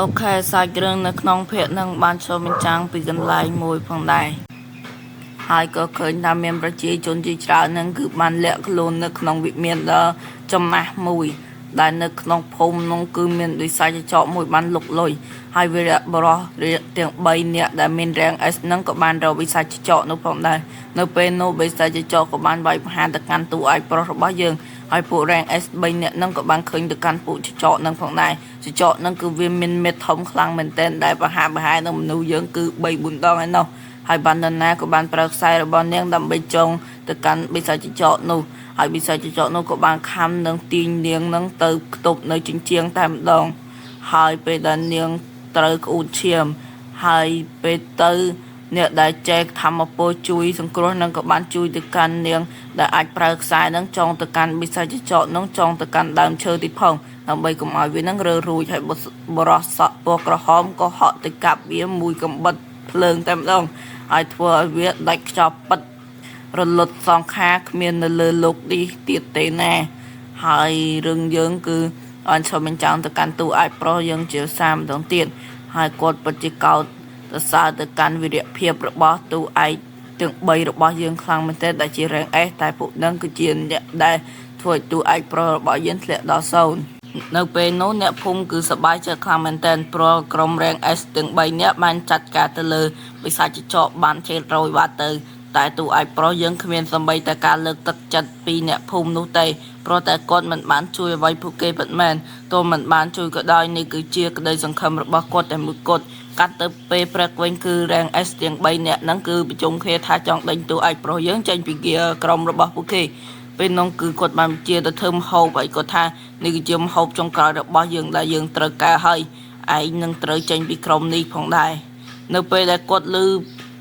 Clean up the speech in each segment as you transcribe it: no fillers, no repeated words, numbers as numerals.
OK សាច់រឿងនៅក្នុងភាគនឹងបានឆ្លុះបញ្ចាំងពីកន្លែងមួយផងដែរហើយក៏ឃើញថាមានប្រជាជនជាច្រើននឹងគឺបានលាក់ខ្លួននៅក្នុងវិមានដ៏ចំណាស់មួយ ដែលនៅក្នុងភូមិនោះគឺមានបិសាចចកមួយបានលុកលុយហើយវីរៈបរោះទាំង3នាក់ដែលមានរាង S នឹងក៏បានរកបិសាចចកនោះផងដែរនៅពេលនោះបិសាចចកក៏បានវាយប្រហារទៅកាន់តួឯកប្រុសរបស់យើងហើយពួករាង S 3នាក់នឹងក៏បានឃើញទៅកាន់ពួកចចកនឹងផងដែរចចកនឹងគឺវាមានមេធំខ្លាំងមែនទែនដែលប្រហារប្រហែលនឹងមនុស្សយើងគឺ3 4ដងឯណោះហើយបាននរណាក៏បានប្រើខ្សែរបស់នាងដើម្បីចងទៅកាន់បិសាចចកនោះហើយបិសាចចកនោះក៏បានខំនឹងទាញនាងនឹងទៅខ្ទប់នៅជញ្ជាំងតែម្ដងហើយពេលដែលនាងត្រូវក្អួតឈាមហើយពេលទៅអ្នកដែលចែកធម្មពលជួយសង្គ្រោះនឹងក៏បានជួយទៅកាន់នាងដែលអាចប្រើខ្សែនឹងចងទៅកាន់បិសាចចកនឹងចងទៅកាន់ដើមឈើទីផងដើម្បីកុំឲ្យវានឹងរើរួចហើយបរោះសក់ពណ៌ក្រហមក៏ហក់ទៅកាប់វាមួយកំបិតភ្លើងតែម្ដងហើយធ្វើឲ្យវាដាច់ខ្យល់ពិតរលត់សងខាគ្មាននៅលើលោកនេះទៀតទេណាហើយរឿងយើងគឺអញ្ជើញបញ្ចាំងទៅកាន់ទូអាចប្រុសយើងជាសាម្ដងទៀតហើយគាត់ពិតជាកោតសរសើរទៅកាន់វីរភាពរបស់ទូឯកទាំង3របស់យើងខ្លាំងមែនទែនដែលជារែងអេសតែពួកនឹងគឺជាអ្នកដែលធ្វើឲ្យទូឯកប្រុសរបស់យើងធ្លាក់ដល់សូន្យនៅពេលនោះអ្នកភូមិគឺសប្បាយចិត្តខ្លាំងមែនទែនព្រោះក្រុមរែង S ទាំង3នាក់បានចាត់ការទៅលើបិសាចចកបានជេរយបាត់ទៅតែទូឯកប្រុសយើងគ្មានសំបីតែការលើកទឹកចិត្តពីអ្នកភូមិនោះទេព្រោះតែគាត់មិនបានជួយអ្វីពួកគេពិតមែនទោះមិនបានជួយក៏ដោយនេះគឺជាក្តីសង្ឃឹមរបស់គាត់តែមួយគត់កាត់ទៅពេលព្រឹកវិញគឺរែង S ទាំង3នាក់ហ្នឹងគឺប្រជុំគ្នាថាចង់ដេញទូឯកប្រុសយើងចេញពីគាក្រុមរបស់ពួកគេពេលនោះគឺគាត់បានជាទៅធ្វើម្ហូបហើយគាត់ថានេះគឺជាម្ហូបចុងក្រោយរបស់យើងដែលយើងត្រូវការហើយឯងនឹងត្រូវចេញពីក្រុមនេះផងដែរនៅពេលដែលគាត់ឮ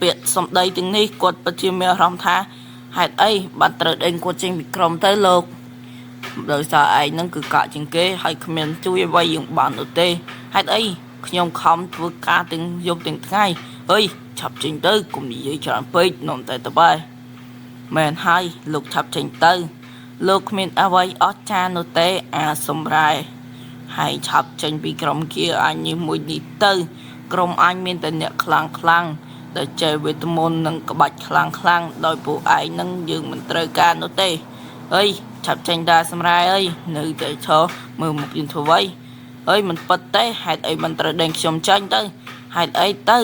ពាក្យសម្ដីទាំងនេះគាត់ពិតជាមានអារម្មណ៍ថាហេតុអីបានត្រូវដេញគាត់ចេញពីក្រុមទៅលោកដោយសារឯងនឹងគឺកាក់ជាងគេហើយគ្មានជួយអ្វីយើងបាននោះទេហេតុអីខ្ញុំខំធ្វើការទាំងយប់ទាំងថ្ងៃអើយឆាប់ចេញទៅកុំនិយាយច្រើនពេកនាំតែតបែមែនហើយលោកឆាប់ចេញទៅលោកគ្មានអ្វីអស្ចារ្យនោះទេអាសំរែហើយឆាប់ចេញពីក្រុមគៀអញនេះមួយនេះទៅក្រុមអញមានតែអ្នកខ្លាំងខ្លាំងដែលចេះវេទមន្តនិងក្បាច់ខ្លាំងខ្លាំងដោយពួកឯងនឹងយើងមិនត្រូវការនោះទេអើយឆាប់ចេញតាសម្រាយអើយនៅតែឈរមើលមុខយើងធ្វើអ្វីអើយមិនពិតទេហេតុអីមិនត្រូវដេញខ្ញុំចាញ់ទៅហេតុអីទៅ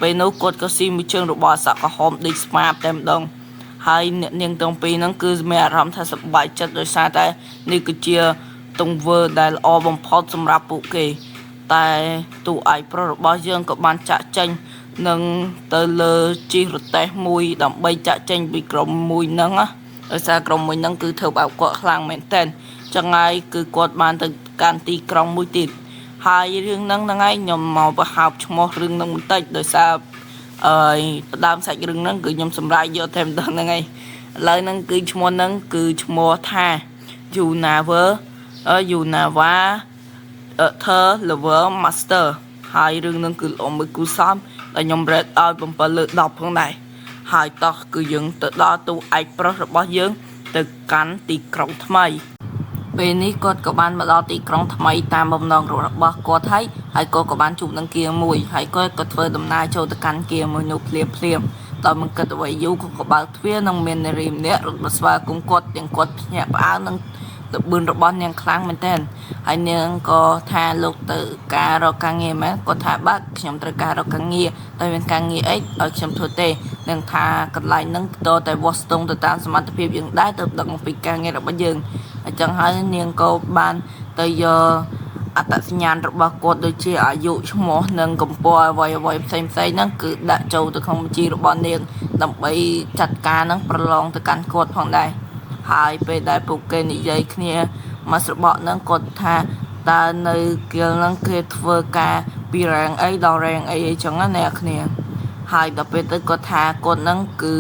ពេលនោះគាត់ក៏ស៊ីមួយជើងរបស់សក់ក្រហមដេកស្មាបតែម្ដងហើយអ្នកនាងទាំងពីរហ្នឹងគឺមានអារម្មណ៍ថាសប្បាយចិត្តដោយសារតែនេះគឺជាទង្វើដែលល្អបំផុតសម្រាប់ពួកគេ តែទូឯកប្រុសរបស់យើងក៏បានចាក់ចេញនឹងទៅលើជិះរទេះមួយដើម្បីចាក់ចេញពីក្រុមមួយហ្នឹងណាដោយសារក្រុមមួយហ្នឹងគឺធ្វើបែបគាត់ខ្លាំងមែនទែនចឹងហើយគឺគាត់បានទៅកាន់ទីក្រុងមួយទៀតហើយរឿងហ្នឹងហ្នឹងហើយខ្ញុំមកប្រហើបឈ្មោះរឿងហ្នឹងបន្តិចដោយសារអើយផ្ដើមសាច់រឿងហ្នឹងគឺខ្ញុំសម្រាយយកតែម្ដងហ្នឹងហើយឥឡូវហ្នឹងគឺឈ្មោះហ្នឹងគឺឈ្មោះថា Unaver Unawa The Level Master ហើយរឿងហ្នឹងគឺល្អមួយគូសំដែលខ្ញុំ rate ឲ្យ7លើ10ផងដែរហើយតោះគឺយើងទៅដល់ទូឯកប្រុសរបស់យើង ទៅកាន់ទីក្រុងថ្មី ពេលនេះគាត់ក៏បានមកដល់ទីក្រុងថ្មីតាមបំណងរបស់គាត់ហើយហើយគាត់ក៏បានជួបនឹងគៀមួយហើយគាត់ក៏ធ្វើដំណើរចូលទៅកាន់គៀមួយនោះភ្លាមភ្លាមដោយមិនគិតអ្វីយូរក៏ក៏បើកទ្វារនិងមាននារីម្នាក់រត់មកស្វាគមន៍គាត់ទាំងគាត់ភ្ញាក់ផ្អើលនិងល្បឿនរបស់នាងខ្លាំងមែនទែនហើយនាងក៏ថាលោកទៅការរកការងារមែនគាត់ថាបាទខ្ញុំត្រូវការរកការងារតែមានការងារអីឲ្យខ្ញុំធ្វើទេនឹងថាកន្លែងហ្នឹងតតែវាស់ស្ទង់ទៅតាមសមត្ថភាពយើងដែរទៅដឹងអំពីការងាររបស់យើងអញ្ចឹងហើយនាងក៏បានទៅយកអត្តសញ្ញាណរបស់គាត់ដូចជាអាយុឈ្មោះនិងកម្ពស់អ្វីអ្វីផ្សេងផ្សេងហ្នឹងគឺដាក់ចូលទៅក្នុងបញ្ជីរបស់នាងដើម្បីចាត់ការហ្នឹងប្រឡងទៅកាន់គាត់ផងដែរហើយពេលដែលពួកគេនិយាយគ្នាមកស្របក់ហ្នឹងគាត់ថាតើនៅគៀលហ្នឹងគេធ្វើការពីរែងអីដល់រែងអីអីចឹងណាអ្នកគ្នាហើយដល់ពេលទៅគាត់ថាគាត់ហ្នឹងគឺ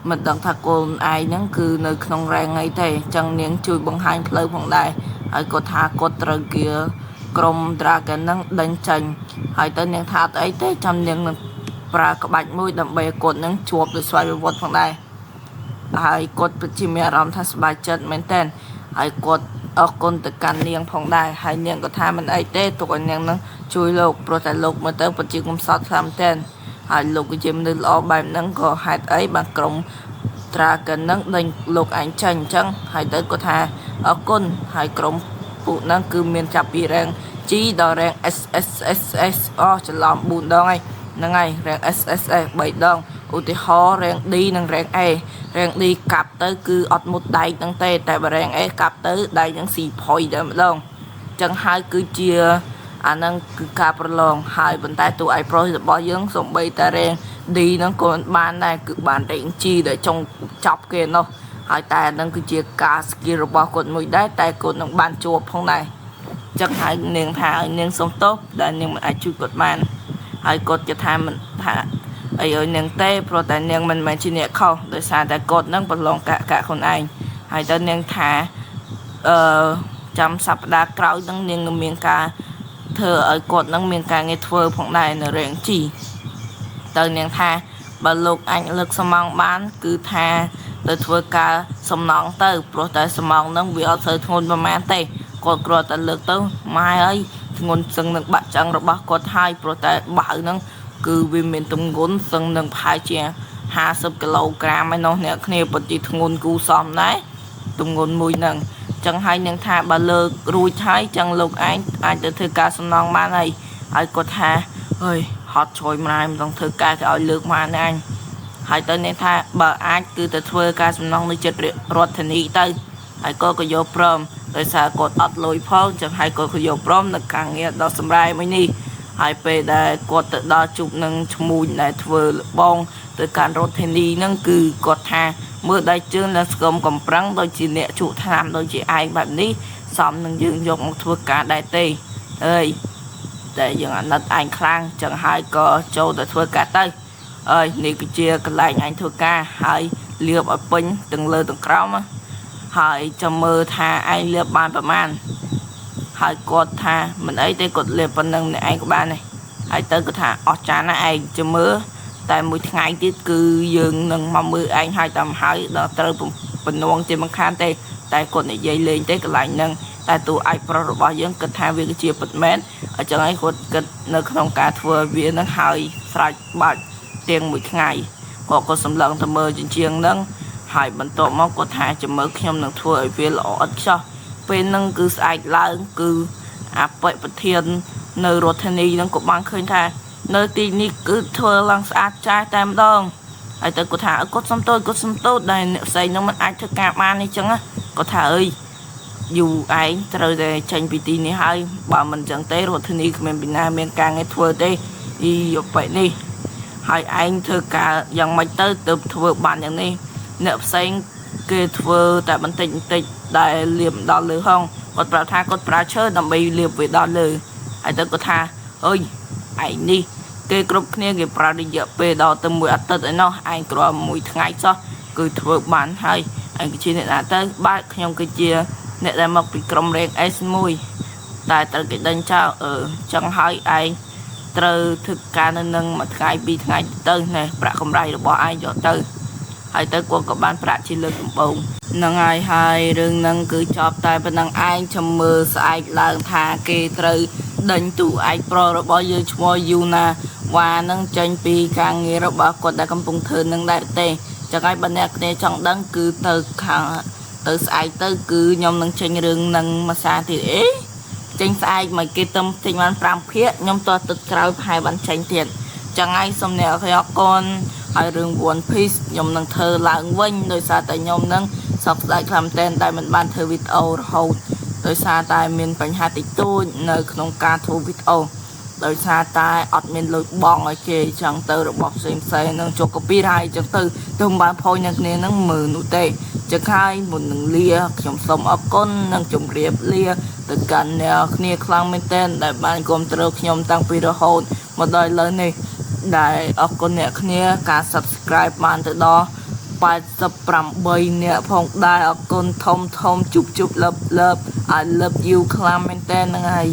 មិនដឹងថាកូនឯងហ្នឹងគឺនៅក្នុងរែងអីទេអញ្ចឹងនាងជួយបង្ហាញផ្លូវផងដែរហើយគាត់ថាគាត់ត្រូវគៀក្រុម Dragon ហ្នឹងដេញចេញហើយទៅនាងថាអត់អីទេចាំនាងនឹងប្រើក្បាច់មួយដើម្បីឲ្យគាត់នឹងជាប់ដោយស្វ័យប្រវត្តិផងដែរហើយគាត់ពិតជាមានអារម្មណ៍ថាសប្បាយចិត្តមែនទែនហើយគាត់អរគុណទៅកាន់នាងផងដែរហើយនាងក៏ថាមិនអីទេទុកឲ្យនាងនឹង ជួយលោកព្រោះតែលោកមើលទៅពិតជាកំសត់ខ្លាំងមែនទែនហើយលោកគឺជាមនុស្សល្អបែបហ្នឹងក៏ហេតុអីបានក្រុម Dragon ហ្នឹងដេញលោកឯងចេញអញ្ចឹងហើយទៅគាត់ថាអរគុណហើយក្រុមពួកហ្នឹងគឺមានចាប់ពី rank G ដល់ rank S S S S អស់ច្រឡំ4ដងហើយហ្នឹងហើយ rank S S S 3ដងឧទាហរណ៍ rank D និង rank A rank D កាប់ទៅគឺអត់មុតដែកហ្នឹងទេតែបើ rank A កាប់ទៅដែកហ្នឹងស៊ីផុយតែម្ដងចឹងហើយគឺជាអាហ្នឹងគឺការប្រឡងហើយប៉ុន្តែតួឯប្រុសរបស់យើងសំបីតែ rank D ហ្នឹងក៏មិនបានដែរគឺបាន rank G ដែលចុងចប់គេនោះហើយតែអាហ្នឹងគឺជាការ skill របស់គាត់មួយដែរតែគាត់នឹងបានជាប់ផងដែរចឹងហើយនាងថាឲ្យនាងសុំទោសដែលនាងមិនអាចជួយគាត់បានហើយគាត់จะថាមិនថាអីឲ្យនាងទេព្រោះតែនាងមិនមែនជាអ្នកខុសដោយសារតែគាត់នឹងប្រឡងកាក់កាក់ខ្លួនឯងហើយទៅនាងថាអឺចាំសប្តាហ៍ក្រោយនឹងនាងនឹងមានការធ្វើឲ្យគាត់នឹងមានការងារធ្វើផងដែរនៅ rank G ទៅនាងថាបើលោកអាចលើកសំងបាន គឺថាទៅធ្វើការសំណងទៅព្រោះតែសំងនឹងវាអត់សូវធ្ងន់ប្រហែលទេគាត់គ្រាន់តែលើកទៅម៉ែអើយធ្ងន់សឹងនឹងបាក់ឆ្អឹងរបស់គាត់ហើយព្រោះតែបាវហ្នឹងគឺវាមានទម្ងន់សឹងនឹងប្រហែលជា50គីឡូក្រាមឯនោះអ្នកគ្នាពិតជាធ្ងន់គូសមដែរទម្ងន់មួយហ្នឹងចឹងហើយនឹងថាបើលើករួចហើយចឹងលោកឯងអាចទៅធ្វើការសំណងបានហើយហើយគាត់ថាអើយហត់ជួយម្លាយមិនต้องធ្វើការគេឲ្យលើកមកណាអញហើយទៅនេះថាបើអាចគឺទៅធ្វើការសំណងនៅចិត្តរដ្ឋធានីទៅហើយក៏យកព្រមដោយសារគាត់អត់លុយផងចឹងហើយគាត់ក៏យកព្រមនៅការងារដ៏សម្រាយមួយនេះហើយពេលដែលគាត់ទៅដល់ជួបនឹងឈ្មួញដែលធ្វើលបងទៅកាន់រដ្ឋធានីហ្នឹងគឺគាត់ថាមើលដៃជើងនិងស្គមកំប្រឹងដូចជាអ្នកជក់ថ្នាំដូចជាឯងបែបនេះសមនឹងយើងយកមកធ្វើការដែរទេអើយ តែយើងអាណិតឯងខ្លាំងចឹងហើយក៏ចូលទៅធ្វើការទៅអើយនេះគឺជាកន្លែងឯងធ្វើការហើយលាបឲ្យពេញទាំងលើទាំងក្រោមណាហើយចាំមើលថាឯងលាបបានប្រមាណហើយគាត់ថាមិនអីទេគាត់លាបប៉ុណ្ណឹងម្នាក់ឯងក៏បានដែរហើយទៅគាត់ថាអស់ចានណាឯងចាំមើលតែមួយថ្ងៃទៀតគឺយើងនឹងមកមើលឯងហើយតាមហើយដល់ត្រូវបំណងជាមិនខានទេតែគាត់និយាយលេងទេកន្លែងហ្នឹងតែតួឯកប្រុសរបស់យើងគិតថាវាគឺជាពិតមែនអញ្ចឹងហើយគាត់គិតនៅក្នុងការធ្វើវានឹងហើយស្រេចបាច់ទៀងមួយថ្ងៃគាត់ក៏សម្លឹងទៅមើលជញ្ជាំងហ្នឹងហើយបន្ទាប់មកគាត់ថាចាំមើលខ្ញុំនឹងធ្វើឲ្យវាល្អឥតខ្ចោះពេលហ្នឹងគឺស្អែកឡើងគឺអបិប្រធាននៅរដ្ឋធានីហ្នឹងក៏បានឃើញថា នៅទីនេះគឺធ្វើឡើងស្អាតចាស់តែម្ដងហើយទៅគាត់ថាគាត់សុំទោសគាត់សុំទោសដែលអ្នកផ្សេងហ្នឹងមិនអាចធ្វើការបាននេះចឹងណាគាត់ថាអើយយូរឯងត្រូវតែចេញពីទីនេះហើយបើមិនចឹងទេរដ្ឋធានីគ្មានពីណាមានការងារធ្វើទេអីអបិនេះហើយឯងធ្វើការយ៉ាងម៉េចទៅទើបធ្វើបានយ៉ាងនេះអ្នកផ្សេងគេធ្វើតែបន្តិចបន្តិចដែលលាបដល់លើហងគាត់ប្រាប់ថាគាត់ប្រើឈើដើម្បីលាបវាដល់លើហើយទៅគាត់ថាអើយឯងនេះគេគ្រប់គ្នាគេប្រើរយៈពេលដល់ទៅមួយអាទិត្យឯណោះឯងគ្រាន់មួយថ្ងៃសោះគឺធ្វើបានហើយឯងគឺជាអ្នកណាទៅបាទខ្ញុំគឺជាអ្នកដែលមកពីក្រុមរែង S1 តែត្រូវគេដេញចោលអឺចឹងហើយឯងត្រូវធ្វើការនៅនឹងមួយថ្ងៃពីរថ្ងៃទៅណែប្រាក់កម្រៃរបស់ឯងយកទៅហើយទៅគាត់ក៏បានប្រាក់ជាលើកដំបូងហ្នឹងហើយហើយរឿងហ្នឹងគឺចប់តែប៉ុណ្ណឹងឯងចាំមើលស្អែកឡើងថាគេត្រូវដេញទូឯកប្រុសរបស់យើងឈ្មោះយូណាវ៉ានឹងចេញពីការងាររបស់គាត់ដែលកំពុងធ្វើនឹងដែរទេចឹងហើយបើអ្នកគ្នាចង់ដឹងគឺទៅខាងទៅស្អែកទៅគឺខ្ញុំនឹងចេញរឿងនឹងមួយសារទៀតអេចេញស្អែកមកគេទៅចេញបាន5ភាគខ្ញុំតទឹកក្រោយប្រហែលបានចេញទៀតចឹងហើយសូមអ្នកអរគុណហើយរឿង One Piece ខ្ញុំនឹងធ្វើឡើងវិញដោយសារតែខ្ញុំនឹងសោកស្ដាយខ្លាំងមែនទែនតែមិនបានធ្វើវីដេអូរហូតដោយសារតែមានបញ្ហាតិចតួចនៅក្នុងការធ្វើវីដេអូដោយសារតែអត់មានលុយបង់ឲ្យគេចឹងទៅរបស់ផ្សេងផ្សេងនឹងជាប់ copyright ចឹងទៅទៅមិនបានផុយនៅគ្នានឹងមើលនោះទេចឹងហើយមុននឹងលាខ្ញុំសូមអរគុណនិងជម្រាបលាទៅកាន់អ្នកគ្នាខ្លាំងមែនទែនដែលបានគ្រប់គ្រងខ្ញុំតាំងពីរហូតមកដល់ឥឡូវនេះដែលអរគុណអ្នកគ្នាការ Subscribe បានទៅដល់88នាក់ផងដែរអរគុណធំធំជប់ជប់លឹបលឹប I love you ខ្លាំងមែនតើហ្នឹងហើយ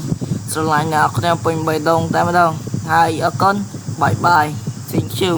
ស្រឡាញ់អ្នកគ្នាពេញបេះដូងតែម្ដងហើយអរគុណ bye bye, thank you.